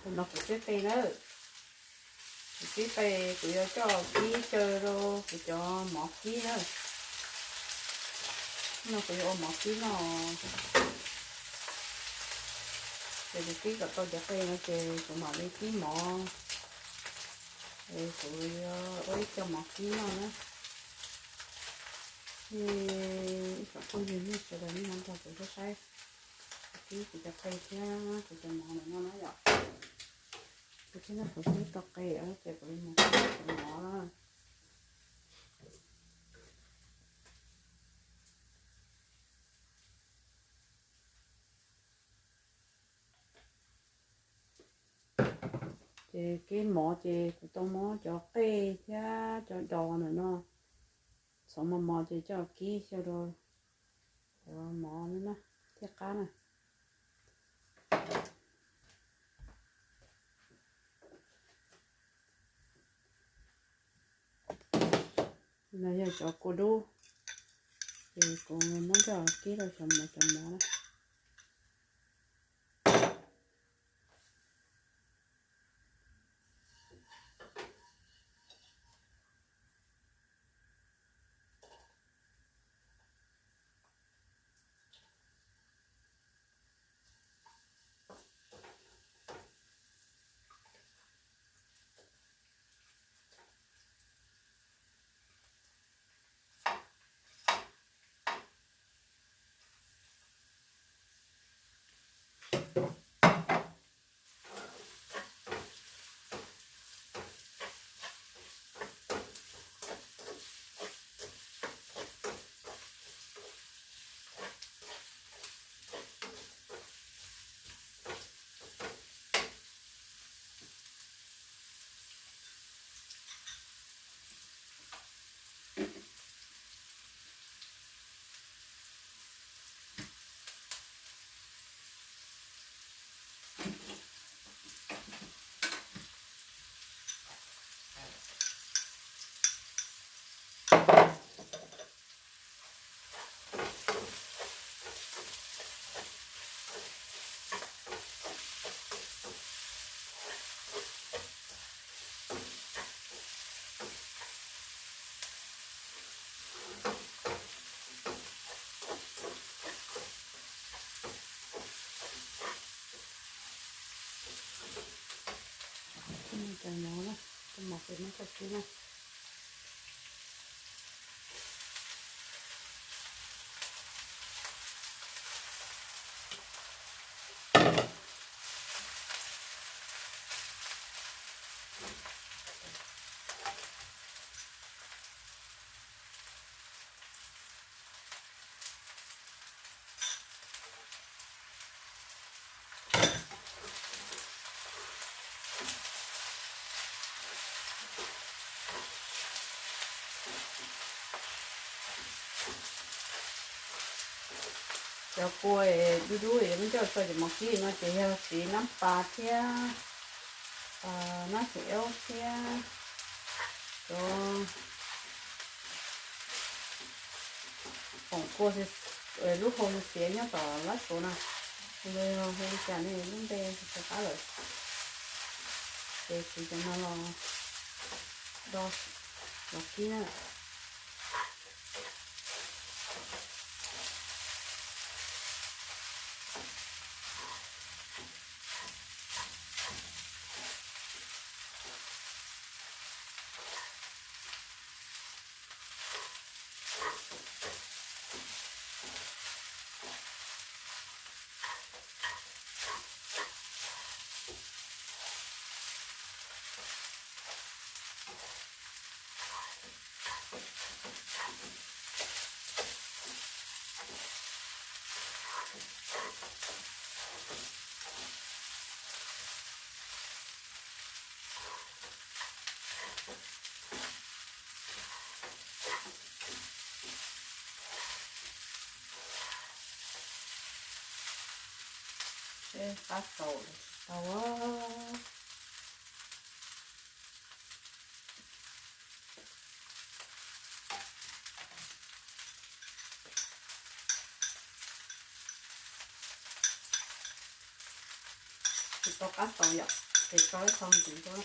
Tus no kuv twb qe na. Kuv twb qe, kuv yuav coj kib xyaw rau kuv cov mov kib na. No kuv yuav ua mov kib no. Ces kuv kib kom tau cov qe no ces kuv mam li kib mov. Kuv yuav ua ib co mov kib no na. Ib tsoom phooj ywg nej sawv daws nej ho nrog kuv saib saib, kuv kib kuv cov qe thiab kuv cov mov ntawm no na yom. Kuv thiab no kuv twb tau qe ces kuv mus kib cov mov. Ces kib mov ces kuv tau muab cov qe thiab cov dos ntawm no txhoov mos mos ces coj kib xyaw rau cov mov na thiaj qab na. No yog cov kua dub, ces kuv muab coj kib rau cov mov cov mov na. Cov mov na, cov mov kuv muab coj kib na. Cov kua dub dub es muab coj tso cov mov kib no ces yog siv nab pas thiab nab xiv eub thiab cov poom kua, lub hau xiav nyob tom lab suav na. Hu li cas ne, lub npe tsis qab lawm. Ces siv cov no los do los kib na. Seb qab tau los tsis tau. Tsis tau qab tau yom. Ces tso ib qho ntxiv rau.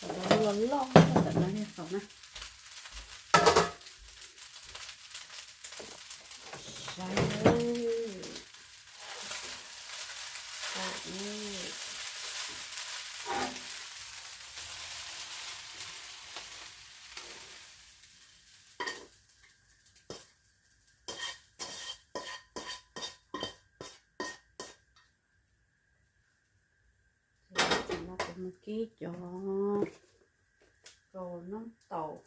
Kom lub loj loj tawm no thiaj faus na. Saib, no kuv mus kib cov kaus noob taum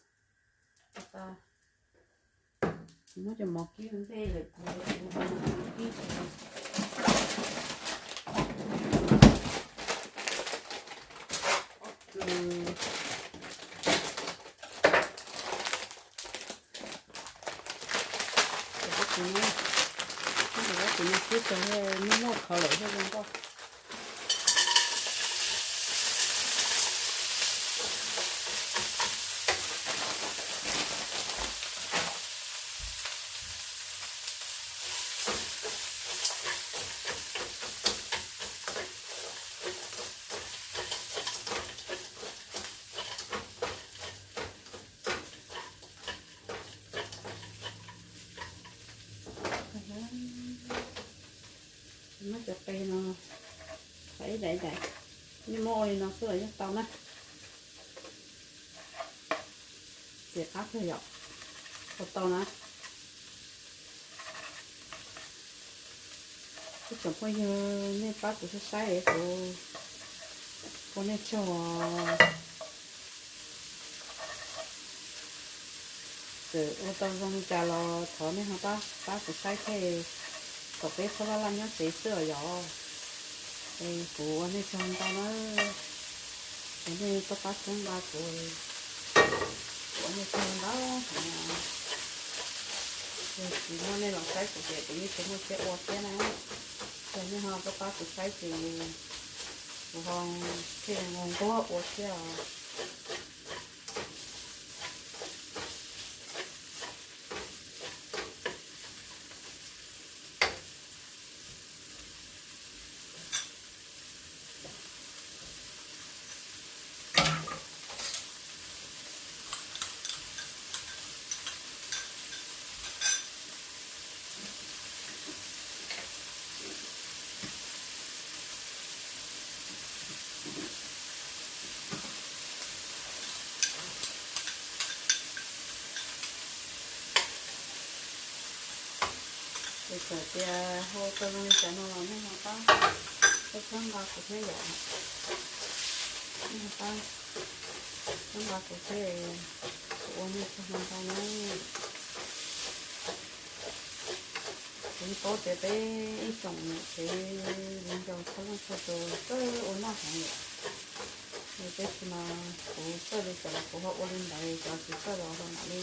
tas. Kuv muab cov mov kib ua ntej lawm kuv, kuv kib cov Tus no kib tag, muaj muaj qhov lawm thiaj zoo nkauj. Muab cov qe no thov ib daim ib daim, nej muab ua li no xwb los yeej tau na. Txiv qab kawg yom, ua tau na. Ib tsoom phooj ywg nej pab kuv saib saib es kuv ua nej tsaug. Txawm ua tau zoo li cas los thov nej ho pab, pab kuv saib thiab, kom peb txhob laj laj nyob tsev xwb os yom. Es kuv ua nej tsaug ntau na, es nej tuaj pab txhawb nqa kuv, kuv ua nej tsaug ntau heev. Tsis muaj nej los saib kuv ces kuv yeej tsis muaj siab ua thiab na. Yog nej ho tuaj pab kuv saib ces kuv ho thiaj li nquag ua thiab os. Es txawm tias ua tau zoo li cas no los nej ho pab, pab txhawb nqa kuv thiab yom. Nej ho pab txhawb nqa kuv thiab, kuv ua nej tsaug ntau ntau na. Kuv paub tias peb ib tsoom niam tsev viv ncaus txhua leej txhua tus txawj ua noj heev yom. Tab sis mas kuv txawj li cas los kuv ho ua li ntawd, cov tsis txawj los ho mam li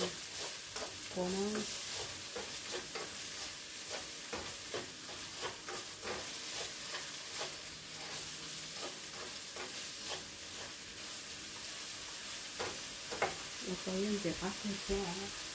ua na. Ua tau yeej ntxim qab kawg thiab.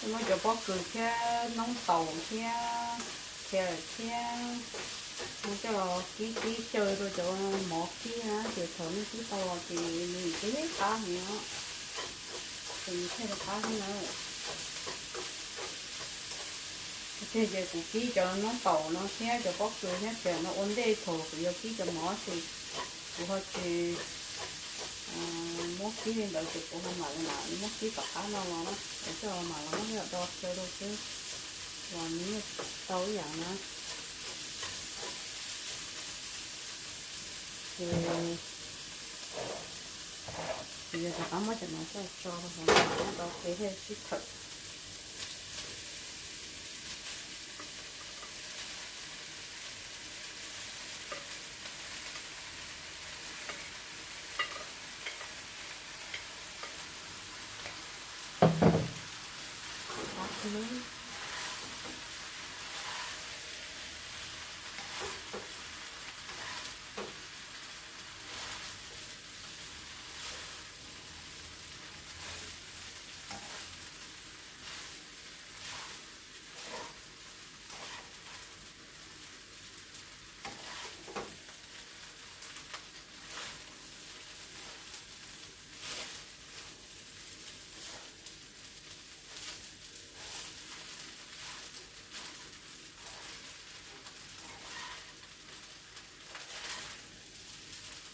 Muab cov pob kws thiab noob taus thiab carrot thiab muab coj los kib kib xyaw rau cov mov kib na, ces thaum nej kib tau los ces nws thiaj qab heev os, ces nws thiaj li qab xwb na. Ok, ces kuv kib cov noob taus no thiab cov pob kws thiab carrot no ua ntej thaum kuv yuav kib cov mov ces kuv ho tsis muab kib li ntawd ces kuv ho mam li mam muab kib tom qab no los na, kuv coj mam los muab do xyaw rau xwb, los nws yeej tau ib yam na. Ces kuv yuav rov qab muab cov no coj tso rau hauv no do kev thiaj sib thawm.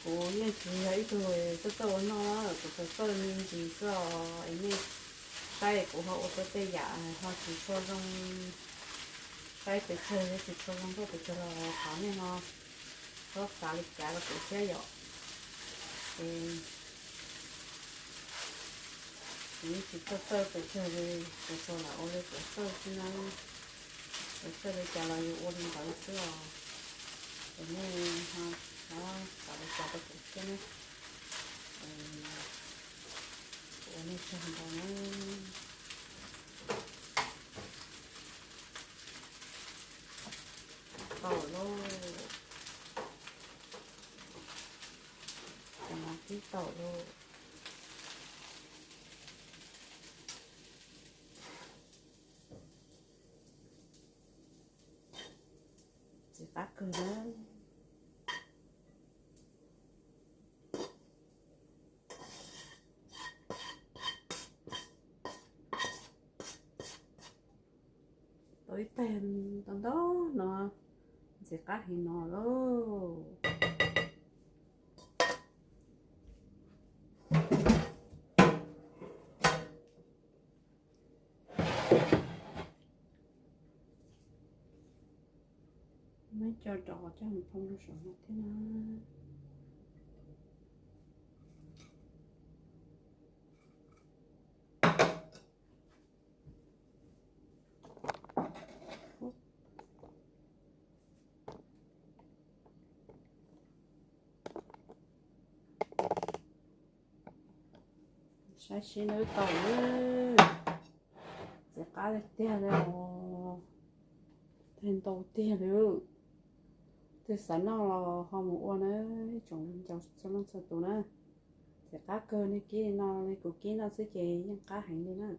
Kuv yeej tsis yog ib tug txawj txawj ua noj, kuv txawj txawj me ntsis xwb os. Es nej saib kuv ho ua tau tej yam ho tsis tshua zoo, saib pes tsawg tsis tshua zoo txoj pes tsawg los thov nej ho txhob xav li cas rau kuv thiab yom. Es kuv yeej tsis txawj txawj pes tsawg li, kuv tsuas lam ua li kuv txawj xwb na. Kuv txawj li cas los yuav ua li ntawd xwb os. Es nej ho txhob xav li cas rau kuv thiab na. Kuv ua nej tsaug ntau na. Tau lauj. Cov no twb tau lauj. Ntxim qab kawg na. Tau ib tais ntau ntau no, ntxim qab heev no lauj. Muab coj rau coj mus phoo rau saum no thiab na. Saib seb nws tau lawm. Ntxim qab tiag tiag li os. Tais ntau tiag li. Twg xav noj los ho mus ua na, ib tsoom niam txiv txhua leej txhua tus na. Ntxim qab kawg, nej kib li no li kuv kib no xwb ces yeej qab heev li na.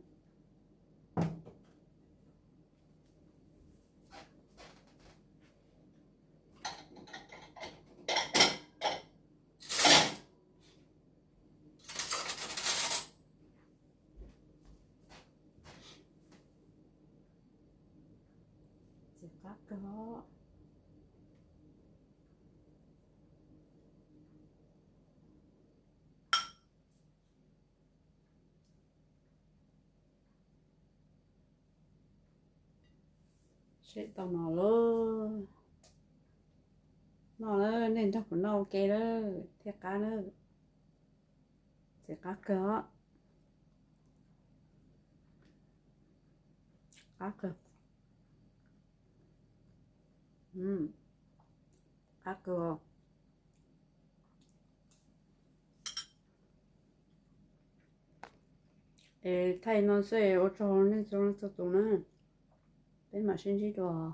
Ntxim qab kawg. Seb tau no lauj. Noj na, nej nrog kuv noj ua ke lawm thiaj qab na. Txiv qab kawg os. Qab kawg. Qab kawg os. Es thaij no xwb, ua tsaug nej txhua leej txhua tus na. Peb mam sib ntsib dua.